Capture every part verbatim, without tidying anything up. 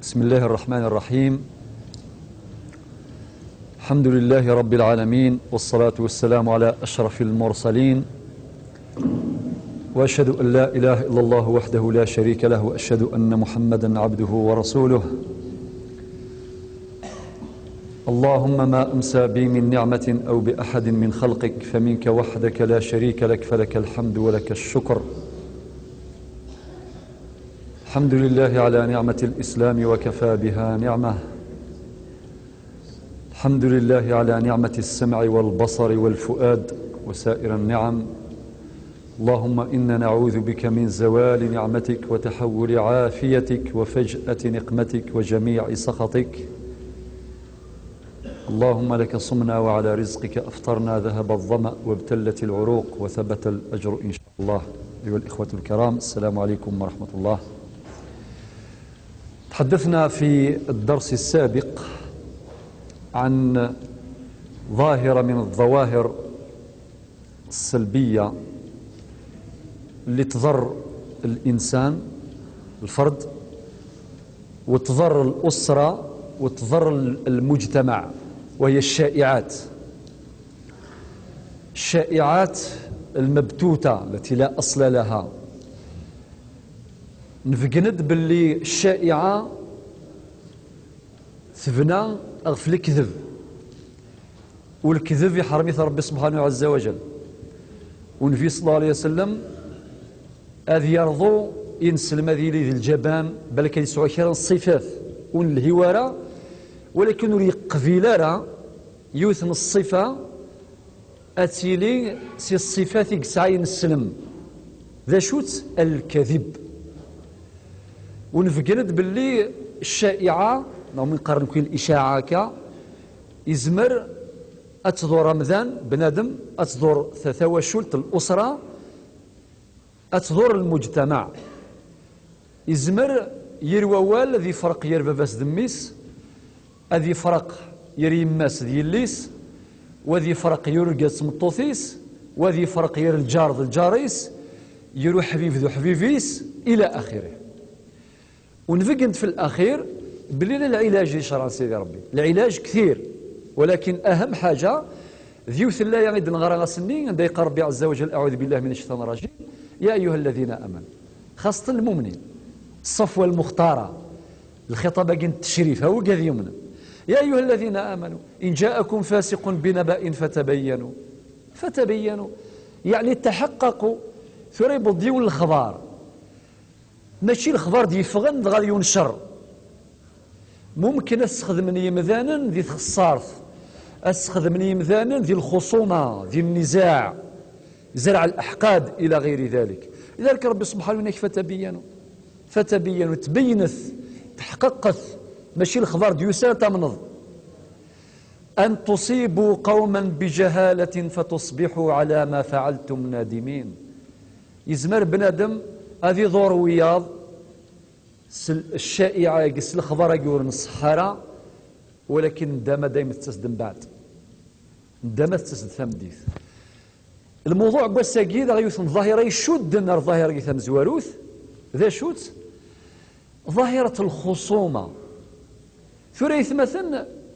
بسم الله الرحمن الرحيم. الحمد لله رب العالمين، والصلاة والسلام على أشرف المرسلين، وأشهد أن لا إله إلا الله وحده لا شريك له، وأشهد أن محمدا عبده ورسوله. اللهم ما أمسى بي من نعمة أو بأحد من خلقك فمنك وحدك لا شريك لك، فلك الحمد ولك الشكر. الحمد لله على نعمة الإسلام وكفى بها نعمة. الحمد لله على نعمة السمع والبصر والفؤاد وسائر النعم. اللهم إنا نعوذ بك من زوال نعمتك وتحول عافيتك وفجأة نقمتك وجميع سخطك. اللهم لك صمنا وعلى رزقك أفطرنا، ذهب الظمأ وابتلت العروق وثبت الأجر إن شاء الله. أيها الإخوة الكرام، السلام عليكم ورحمة الله. تحدثنا في الدرس السابق عن ظاهرة من الظواهر السلبية اللي تضر الإنسان، الفرد، وتضر الأسرة، وتضر المجتمع، وهي الشائعات. الشائعات المبتوتة التي لا أصل لها. نفقند باللي الشائعة تبنى غف الكذب، والكذب يحرمه ربي سبحانه عز وجل. والنبي صلى الله عليه وسلم ad yerḍu inselm ad yili d ljaban, balak ad yesɛu kra n ṣṣifat ur nelhi wara, walakin ur yeqbil ara yiwet n ṣṣifa ad tili si ṣṣifat i yesɛa inselm. D acu-tt? Lkadib. Ur nbeggel-d belli ccaiɛa, neɣ mi qqaren kwi licaɛa akka, izmer ad tḍur amdan, bnadem, ad tḍur ta-, tawacult, l'usra, ad tḍur lmujtamaɛ. Izmer yir wawal ad ifreq yir baba-s d mmi-s, ad ifreq yir yemma-s d yelli-s, u ad ifreq yir urgaz d tmeṭṭut-is, u ad ifreq yir lǧar d lǧar-is, yir uḥbib d uḥbib-is, ila axirih. Ur nbeggel-d fi laxir belli lɛilaj di ccṛeɛ n Sidi Ṛebbi. Lɛilaj ktir, walakin ahem ḥaǧa, d yiwet n laya i d-neɣra ass-nni, anda yeqqar Ṛebbi ɛezza wa jell, أعوذ بالله من الشيطان الرجيم، يا أيها الذين آمنوا. Xaṣṣatan lmumnin. Ṣṣafwa lmuxtara. Lxiṭab-agi n ttecrif, ha wigad yumnen. يا أيها الذين آمنوا إن جاءكم فاسق بنبأ فتبينوا. فتبينوا. Yeɛni تحققوا. Tura yewweḍ-d yiwen lexbar. Mačči lexbar d-yeffɣen dɣa ad yuncer. Mumkin ad sxedmen yimdanen di txeṣṣart, ad sxedmen yimdanen di lxuṣuma, di nnizaɛ, زرع الأحقاد إلى غير ذلك. لذلك ربي سبحانه يقول: فتبينوا. فتبينوا، تبينت، تحققت، ماشي الخبر ديوسان تمنض. أن تصيبوا قوما بجهالة فتصبحوا على ما فعلتم نادمين. Yezmer bnadem ad iḍur wiyaḍ s l-, ccaiɛa-agi, s lexbar-agi ur nṣeḥḥa ara, walakin nndama dayem tettas-d mbeɛd. Nndama tettas-d tameddit. Lmuḍuɛ n wass-agi, d yiwet n ḍahira icudden ar ḍahira-agi tamezwarut, d acu-tt? Ḍahirat lxuṣuma. Tura aytmaten,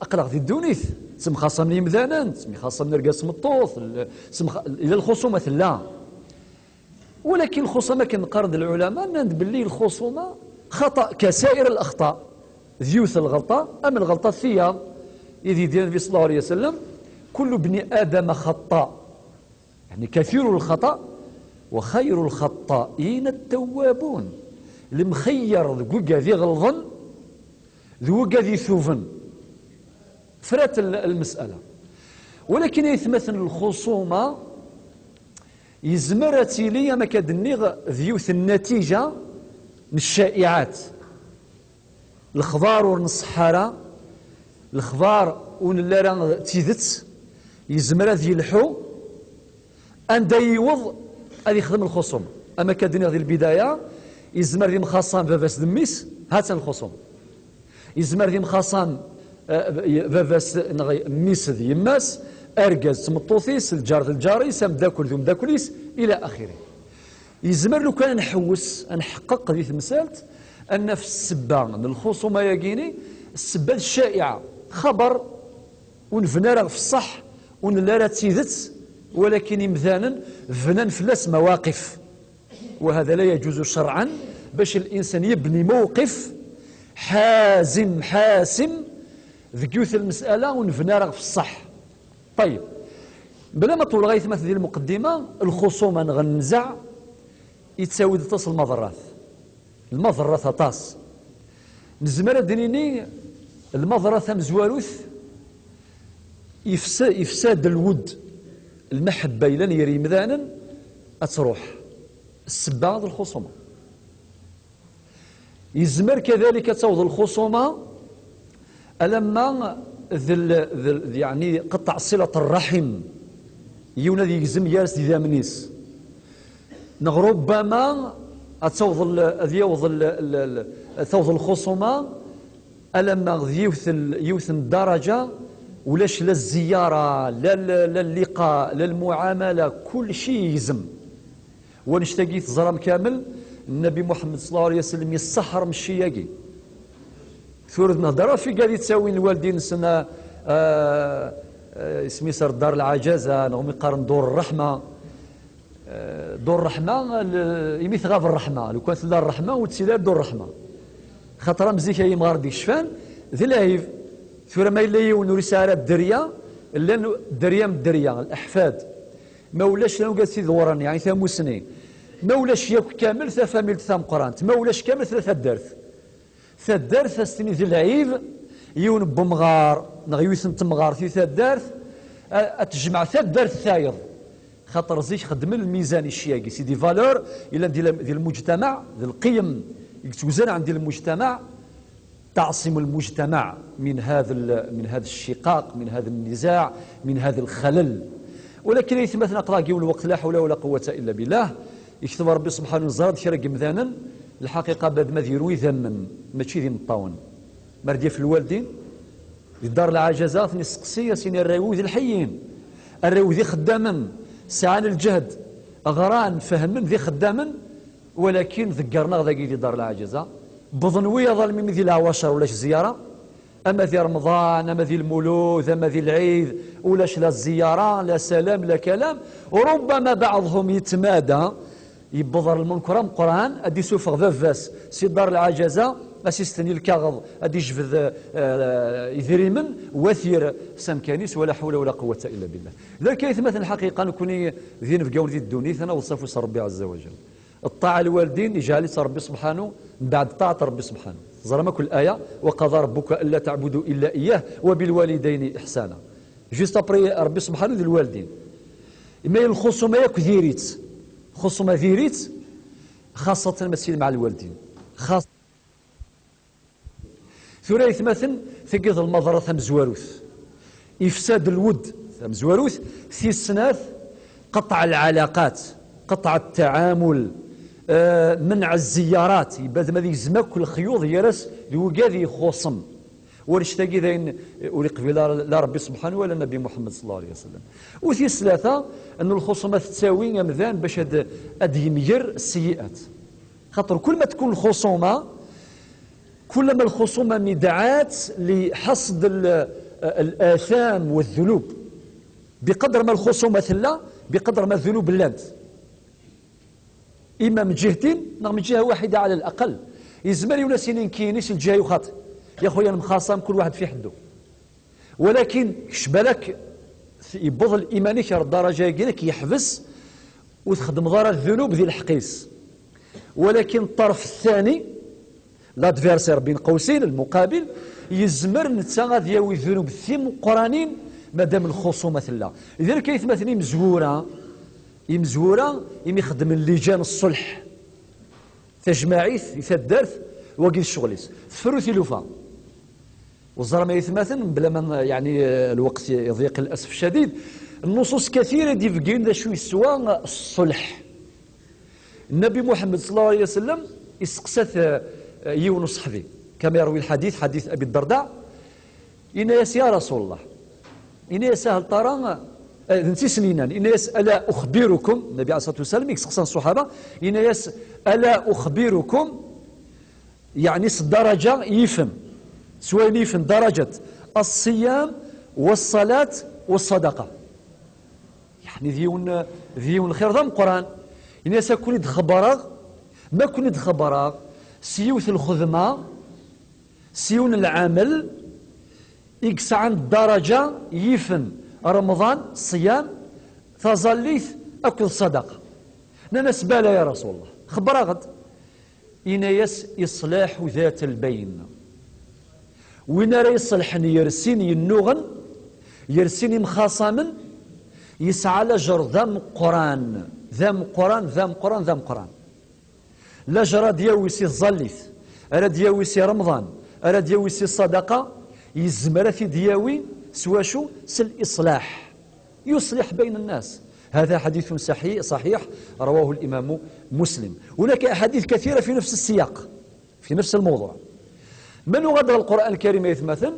aql-aɣ di ddunit, ttemxaṣamen yimdanen, ttemxaṣamen argaz d tmeṭṭut, l-, ttemxa-, ila lxuṣuma tella. Walakin lxuṣuma, akken qqaren-d lɛulama, nnan-d belli lxuṣuma xaṭa, كسائر الأخطاء. D yiwet n lɣelṭa, am lɣelṭa tiyaḍ, i d-yenna Nnbi صلى الله عليه وسلم: كل ابن آدم خطاء. يعني كثير الخطأ وخير الخطائين التوابون. Lemxeyyer deg wigad iɣelḍen d wigad ituben. Frat l-, lmesala. Walakin aytmaten, lxuṣuma yezmer ad tili, am akka d-nniɣ, d yiwet n natija n ccaiɛat. Lexbar ur nṣeḥḥa ara, lexbar ur nelli ara d tidet, yezmer ad yelḥu, anda yiweḍ ad yexdem lxuṣum. Am akka d-nniɣ di lbidaya, yezmer d imxaṣam baba-s d mmi-s, ha-tt-an lxuṣum. Yezmer d imxaṣam, eh, baba-s neɣ mmi-s d yemma-s, argaz d tmeṭṭut-is, lǧar d lǧar-is, ameddakel d umeddakel-is, ila axirih. Yezmer lukan ad nḥewwes, ad nḥeqqeq di temsalt, Ad naf ssebba n lxuṣuma-yagini, ssebba d cca'iɛa, xaber ur nebni ara ɣef ṣṣeḥ, ur nelli ara d tidet, walakin imdanen bnan fell-as mawaqif. وهذا لا يجوز شرعا باش الإنسان يبني موقف حازم حاسم deg yiwet n lmes'ala ur nebni ara ɣef ṣṣeḥ. Ṭayyeb, bla ma ṭewleɣ aytmat di lmuqeddima, lxuṣuma neɣ nnezaɛ yettawi-d aṭas n lmaḍerrat. Lmaḍerrat aṭas. Nezmer ad d-nini lmaḍerra tamezwarut, ifsa-, ifsad lwudd, lmaḥebba yellan gar yimdanen ad truḥ. Ssebba d lxuṣuma. Yezmer kadalik ad taweḍ lxuṣuma alamma d l-, d l-, d, yeɛni, qeṭṭeɛ ṣilat rraḥim, yiwen ad yegzem gar-as d idammen-is. Neɣ rubbama ad taweḍ l-, ad yaweḍ l-, l-, l-, ad taweḍ lxuṣuma alamma d yiwet l-, yiwet n ddaraǧa, ulac la zziyara, la l-, la lliqa, la lmuɛamala, kulci yegzem. Wanect-agi teẓram kamel, Nnabi Muḥemmed ṣella Llahu ɛalayhi wa sallam yesseḥrem cci-agi. Tura d-nehder ɣef wigad yettawin lwaldin-nsen, ah, ah, isem-is ar ddar lɛaǧaza, neɣ mi qqaren dur rreḥma. Ah, dur rreḥma, l-, imi tɣab rreḥma, lukan tella rreḥma ur tettili ara dur rreḥma. Xaṭer am zik ay imɣaren d-yecfan, d lɛib. Tura ma yella yiwen ur yesɛi ara dderya, llan dderya m dderya, leḥfad. Ma ulac, llan wigad s-iḍewren, yeɛni tamusni. Ma ulac yakk kamel, tafamilt tameqqrant. Ma ulac kamel, tella taddart. Taddart, ad s-tini d lɛib, yiwen n wemɣar, neɣ yiwet n temɣart di taddart, a, ad tejmeɛ taddart tayeḍ. Xaṭer zik xeddmen lmizan i cci-agi. C'est des valeurs yellan di la-, di lmujtamaɛ, d lqiyem i yettwzarɛen di lmujtamaɛ. تعصم المجتمع من هذا ال-، من هذا الشقاق، من هذا النزاع، من هذا الخلل. ولكن aytmaten aql-aɣ deg yiwen lweqt la ḥawla wala quwwata illa billah. Yekteb Ṛebbi subḥanu neẓra-d kra n yemdanen, lḥaqiqa bad ma d yiru idammen, mačči d imeṭṭawen. Mi ara d-yaf lwaldin, di ddar lɛaǧaza, ad ten-isteqsi, ad s-yini arraw-iw d lḥeyyin, arraw-iw d ixeddamen, sɛan lǧehd, ɣran, fehmen, d ixeddamen, walakin ḍeggren-aɣ dagi di ddar lɛaǧaza. Wwḍen wiyaḍ almi di leɛwacer ulac zziyara, ama di Remḍan, ama di Lmulud, ama di Lɛid, ulac la zziyara, la salam, la kalam. Rubbama baɛḍhum yetmada, yewweḍ ɣer lmunker ameqqran, ad d-isufeɣ baba-s si ddar lɛaǧaza, ad s-istenni lkaɣeḍ, ad d-ijbed, eh, idrimen, watir s amkan-is, wala ḥawla wala quwwata illa billah. D akka, aytmaten, lḥaqiqa, nekni d inebgawen di ddunit, ad naweḍ s afus n Ṛebbi ɛazza wa jall. Ṭṭaɛa lwaldin ijeɛl-itt Ṛebbi subḥanu mbeɛd ṭṭaɛa n Ṛebbi subḥanu. Teẓram akk laya, وقضى ربك ألا تعبدوا إلا إياه وبالوالدين إحسانا. Juste après Ṛebbi subḥanu d lwaldin. Imi lxuṣuma yakk diri-tt, lxuṣuma diri-tt, xaṣṣatan ma tili meɛa lwaldin. Xaṣ-, Tura, aytmaten, tagi d lmaḍra tamezwarut. Ifsad lwudd, tamezwarut. Tis snat, qeṭṭeɛ lɛalaqat, qeṭṭeɛ ttaɛamul, eh, menɛ zziyarat, yebda ma d igzem akk lexyuḍ gar-as d wigad ixuṣem. Wanect-agi d ayen ur iqbil ara la Ṛebbi subḥanu wala Nnabi Muḥemmed ṣella Llahu ɛalayhi wa sallam. U tis tlata, n lxuṣuma tettawi amdan bac ad, ad d-yemger syi'at. Xaṭer kul ma tkun lxuṣuma, كلما الخصومة دعات لحصد ال-، الآثام والذنوب. بقدر ما الخصومة تلا، بقدر ما الذنوب لانت. إما من جهتين، نعم، من جهة واحدة على الأقل. يزمر يونس ينكينيش الجهة يخاطئ. يا خويا، المخاصم كل واحد في حده. ولكن كش بالك يبض الإيماني كار الدرجة يقولك يحبس وتخدم ضرر الذنوب ذي الحقيس. ولكن الطرف الثاني، l'adversaire بين قوسين، المقابل، يزمر نتا غادي ياوي ذنوب ثيم قرانين مادام الخصومة لا. لذلك يثمثني مزورة، يمزورة، يم يخدم اللجان الصلح. تجمعيث، يتدرث، وقيل الشغليس. فروثي لوفا. وزرما يثمثن، بلا ما، يعني، الوقت يضيق للأسف الشديد. النصوص كثيرة دي فقين ذا شو يسوى الصلح. النبي محمد صلى الله عليه وسلم يسقسات، آه، يونس صحبي، كما يروي الحديث، حديث أبي الدرداء. إن ياس يا رسول الله، إن ياس أهل طرا، آه، نسي سنينان. إن ياس ألا أخبركم، النبي عليه الصلاة والسلام يسقسان الصحابة، إن ياس ألا أخبركم yeɛni s ddaraǧa yifen, s wayen yifen, darajat الصيام والصلاة والصدقة. Yeɛni d yiwen, d yiwen lxir d ameqqran. Ini-as: "Ad ken-id-xebbreɣ, ma ken-id-xebbreɣ s yiwet lxedma, s yiwen lɛamel i yesɛan ddaraǧa yifen Remḍan, ṣṣyam, taẓallit akked ṣṣadaqa." Nnan-as: "Bala ya Rasul Allah, xebber-aɣ-d." Ini-as: "Iṣlaḥu dat lbayn." Win ara iṣelḥen yer sin yennuɣen, yer sin imxaṣamen, yesɛa lajer d ameqqran, d ameqqran, d ameqqran, d ameqqran. Lajer ara d-yawi si tẓallit, ara d-yawi si Remḍan, ara d-yawi si ṣṣadaqa, yezmer ad t-id-yawi s wacu? S liṣlaḥ. يصلح بين الناس. هذا حديث صحيح، صحيح، رواه الإمام مسلم. هناك أحاديث كثيرة في نفس السياق، في نفس الموضوع. Ma nuɣal ɣer Lqur'an Lkarim, ay atmaten,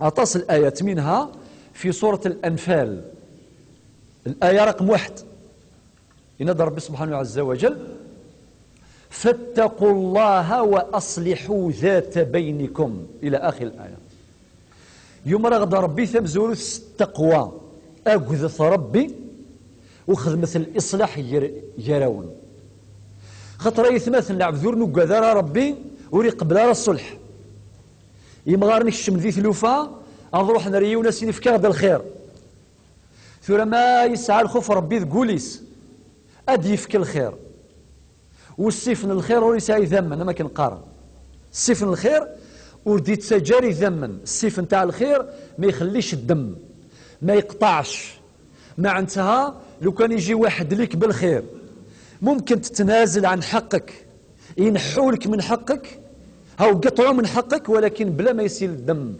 aṭas n layat, منها في سورة الأنفال، الآية رقم واحد. Yenna-d Ṛebbi subḥanahu ɛazza wa jall: "فاتقوا الله وأصلحوا ذات بينكم" إلى آخر الآية. Yumer-aɣ-d Ṛebbi tamezwarut s ttaqwa, agdet Ṛebbi, u xedmet liṣlaḥ gar, gar-awen. Xaṭer ay atmaten, lɛebd ur nuggad ara Ṛebbi, ur iqebbel ara ṣṣulḥ. Imɣaren kecmen di tlufa, ad ruḥen ar yiwen, ad s-inin: "Efk-aɣ-d lxir." Tura ma yesɛa lxuf Ṛebbi deg wul-is, ad d-yefk lxir. U ssif n lxir ur yesɛi idammen, am akken qqaren. Ssif n lxir ur d-yettaǧǧa ara idammen. Ssif ntaɛ lxir ma ixellic ddem, ma yeqṭaɛec. Meɛntaha, lukan yiji waḥed lik belxir, ممكن تتنازل عن حقك، ينحولك من حقك، هاو قطعو من حقك، ولكن بلا ما يسيل الدم،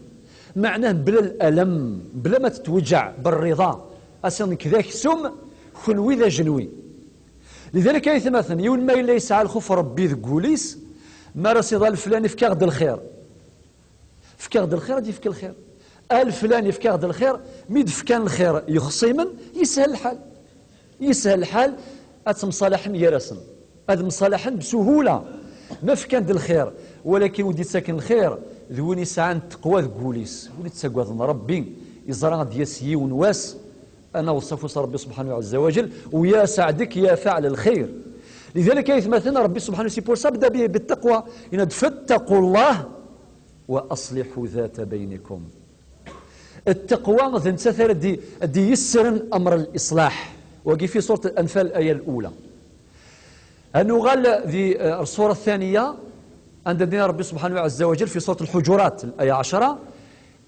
معناه بلا الألم، بلا ما تتوجع، بالرضا. Ass-a nekk d aksum, kenwi d ajenwi. Lidalik ay atmaten, yiwen ma yella yesɛa lxuf Ṛebbi deg wul-is, mi ara s-iḍal flan, efk-aɣ-d lxir. Efk-aɣ-d lxir, ad d-yefk lxir. A leflan, efk-aɣ-d lxir. Mi d-fkan lxir yexṣimen, yeshel lḥal. Yeshel lḥal ad ttemṣalaḥen gar-asen. Ad mṣalaḥen bsuhula. Ma fkan-d lxir, walakin ur d-yettaken lxir, d win yesɛan tteqwa deg wul-is, win yettaggaden Ṛebbi, yeẓra ad d-yas yiwen wass, ad naweḍ s afus Ṛebbi subḥanahu ɛazza wa jall, ويا سعدك يا فاعل الخير. Lidalik ay atmaten, Ṛebbi subḥanahu, c'est pour ça bda bi-, بالتقوى. Yenna-d: "فاتقوا الله وأصلحوا ذات بينكم." Ttaqwa d nettat ara d-, d-yessren amr liṣlaḥ. Wagi fi surat Al-Anfal, aya lula. Ad nuɣal di, eh, ṣṣura ttaniya, anda d-yenna Ṛebbi subḥanahu ɛazza wa jall fi surat Al-Ḥuǧurat, aya ɛecṛa,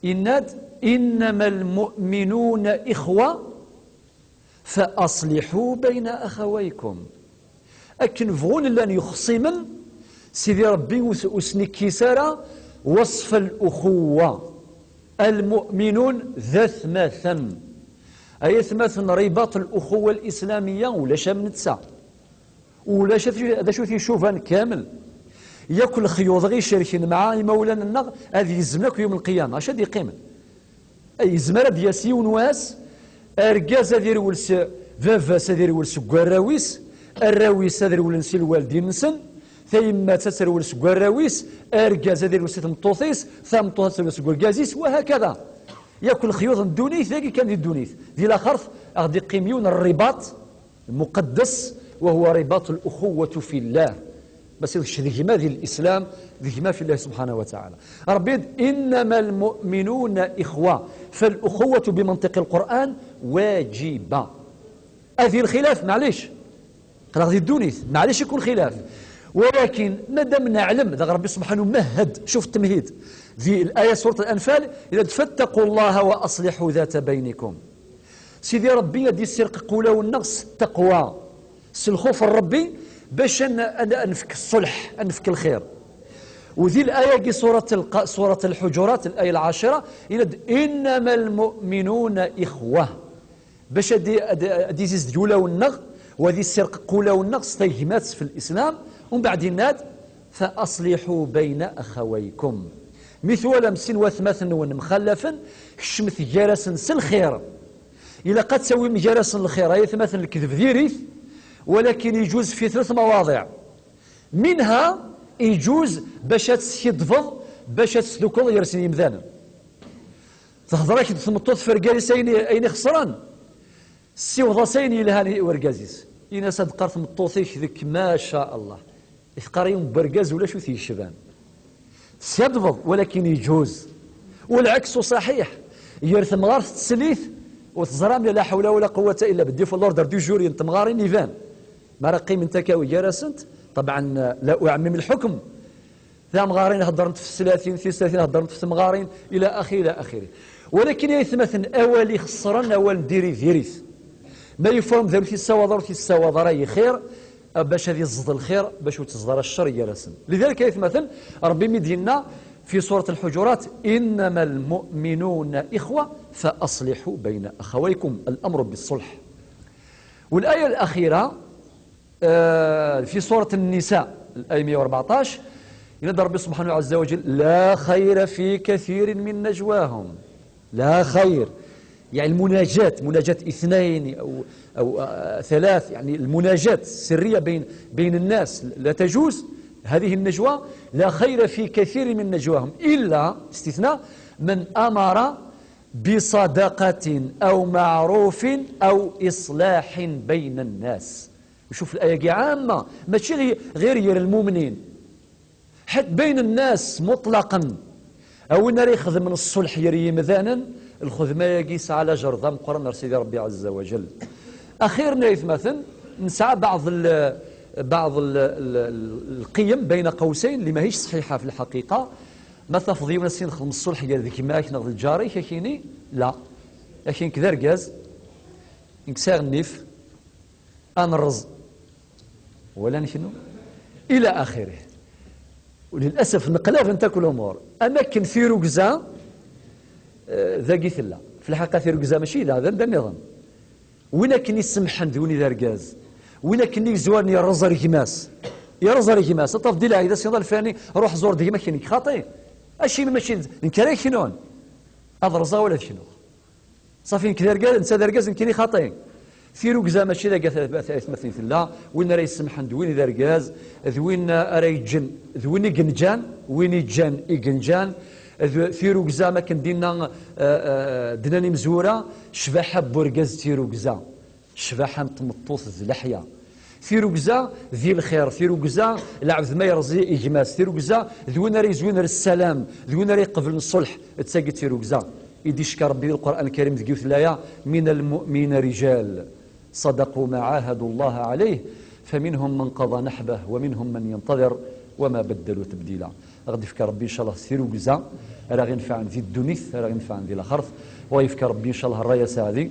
yenna-d: "إنما المؤمنون إخوة فأصلحوا بين أخويكم." Akken bɣun llan yexṣimen, Sidi Ṛebbi ur s-, ur sen-ikkis ara وصف الأخوة. المؤمنون d atmaten. Ay atmaten, رباط الأخوة الإسلامية ulac am netta. Ulac d acu, d acu t-icuban kamel. Yakk lexyuḍ i ɣ-icerken mɛa imawlan-nneɣ ad yezmen akk yum lqiyama. Acu ad yeqqimen? Yezmer ad d-yas yiwen wass, argaz ad irwel s baba-s, ad irwel seg warraw-is, arraw-is ad rewlen si lwaldin-nsen, tayemmat ad terwel seg warraw-is, argaz ad irwel si tmeṭṭut-is, tameṭṭut ad terwel seg urgaz-is, وهكذا. Yakk lexyuḍ n ddunit, dagi kan di ddunit. Di laxert, a ɣ-d-iqqim yiwen rribaṭ, المقدس، وهو رباط الأخوة في الله. Mačči d kečč d gma di l'islam, d gma في الله سبحانه وتعالى. Ṛebbi: "إنما المؤمنون إخوة". فالأخوة بمنطق القرآن واجبة. Ad di lxilaf, maɛlic. Aql-aɣ di ddunit, maɛlic ikun xilaf. Walakin, madam neɛlem, daɣ Ṛebbi subḥanahu mahad, cuf ttemhid. Di l'aya surat Al-Anfal, yenna-d: "فاتقوا الله وأصلحوا ذات بينكم". Sidi Ṛebbi ad d-yessirqeq ulawen-nneɣ s ttaqwa, s lxuf n Ṛebbi, bac ad n-, ad n-, ad nefk ṣṣulḥ, ad nefk lxir. U di l'aya-agi, surat al-, surat Al-Ḥuǧurat, l'aya lɛecṛa, yenna-d: "إنما المؤمنون إخوة". Bac ad, ad, ad izizdeg ulawen-nneɣ, u ad yessirqeq ulawen-nneɣ s tagmat fi l'islam, umbeɛd yenna-d: "فأصلحوا بين أخويكم". Mi twalam sin watmaten-nwen mxallafen, kecmet gar-asen s lxir. Ilaq ad tawim gar-asen lxir, ay atmaten, lekdeb diri-t, walakin iǧuz fi tlata mawaḍiɛ. Minha, Iǧuz bac ad teskiddbeḍ, bac ad tesdukleḍ gar-sen yimdanen. Tehder-ak-d tmeṭṭut fergal-is ayen, ayen ixesren, ssiweḍ-as ayen yelhan i urgaz-is. Ini-as ad qqar tmeṭṭut-ik deg maca Allah. I teqqar yiwen n urgaz ulac ur t-yecban. Teskaddbeḍ, walakin iǧuz. والعكس صحيح. Yir temɣart teslit, ur teẓram la ḥawla wala quwwata illa billah, l'ordre du jour n temɣarin iban. Ma ara qqiment akka gar-asent, ṭebɛen, la uɛmim lḥukm. Tamɣarin heddrent f teslatin, tislatin heddrent f temɣarin, ila axiri, ila axiri. Walakin ay atmaten, awal ixeṣren, awal n diri diri-t. Ma yufam d aru t-yessawaḍ, ur t-yessawaḍ ara yixir, bac ad iẓẓed lxir, bac ur tezḍer ara ccer gar-asen. Lidalik ay atmaten, Rebbi mi d-yenna fi surat Lḥuǧurat: إنما المؤمنون إخوة فأصلحوا بين أخويكم، الأمر بالصلح. والآية الأخيرة، آه، في سورة النساء، الآية مية وأربعتاش، ينادى ربي سبحانه عز وجل: لا خير في كثير من نجواهم. لا خير، يعني المناجاة، مناجاة اثنين أو، أو، آه، ثلاث، يعني المناجاة السرية بين، بين الناس لا تجوز. هذه النجوى لا خير في كثير من نجواهم إلا، استثناء، من أمر بصدقة أو معروف أو إصلاح بين الناس. وشوف الآية كي عامة، ماشي غي-، غير ير المؤمنين، حتى بين الناس مطلقا. أو إن راه يخدم الصلح ير يمدانا، الخدمة يقيس على جرد مقرن سيدي ربي عز وجل. أخيرا يثمثن نسعى بعض ال-، بعض ال-، ال-، ال-، القيم بين قوسين اللي ماهيش صحيحة في الحقيقة. ما تفضي ونسين خدم الصلح يا ذيك ماك ناخذ الجاري كاكيني؟ لا. لكن كذا رجاز نكسر النيف، أنرز ولا نكنو إلى آخره. وللأسف نقلب انت كل أمور. أما كن في ركزة، آه، ذاقي ثلا. في الحقيقة في ركزة ماشي ذا، ذا، ذا النظام. وين كن يسمحن ذوني ذا رجاز؟ وين كن يزواني يرزر جماس؟ يرزر جماس. طف دي العيدة سيضا الفاني، روح زور دي ما كنك خاطي. أشي ماشي نكري كنون. أضرزا ولا شنو؟ صافي، نك d argaz، netta d argaz, nekkini xaṭi. Tirugza mačči d agaf atmaten tella, win ara yessemḥen d win d argaz, d win ara yeǧǧen d win i yenǧan, win iǧǧan i yenǧan. D tirugza, am akken dinna, eh, eh, d-nnan imezwura, ccbaḥa n urgaz d tirugza, ccbaḥa n tmeṭṭut d leḥya. Tirugza di lxir, tirugza lɛebd ma yerẓi i gma-s, tirugza d win ara yezwin ar ssalam, d win ara iqeblen ṣṣulḥ, d tagi d tirugza. I d-icekka Rebbi di Lqur'an Lkarim deg yiwet laya: من المؤمنين رجال صدقوا ما عاهدوا الله عليه فمنهم من قضى نحبه ومنهم من ينتظر وما بدلوا تبديلا. Ad ɣ-d-ifk Rebbi, ncallah, tirugza ara ɣ-inefɛen di ddunit, ara ɣ-inefɛen di laxert. Wa yefk Rebbi, ncallah, rray asaɛdi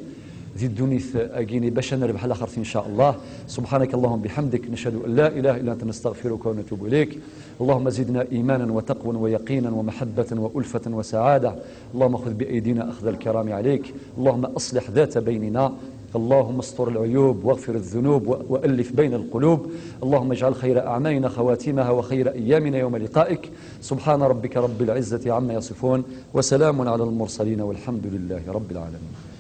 di ddunit-agi-ni bac ad nerbeḥ laxert, ncallah. سبحانك اللهم بحمدك، نشهد أن لا إله إلا أنت، نستغفرك ونتوب إليك. اللهم زدنا إيمانا وتقوى ويقينا ومحبة وألفة وسعادة. اللهم خذ بأيدينا أخذ الكرام عليك. اللهم أصلح ذات بيننا. اللهم استر العيوب واغفر الذنوب و-، وألف بين القلوب. اللهم اجعل خير أعمالنا خواتيمها وخير أيامنا يوم لقائك. سبحان ربك رب العزة عما يصفون، وسلام على المرسلين، والحمد لله رب العالمين.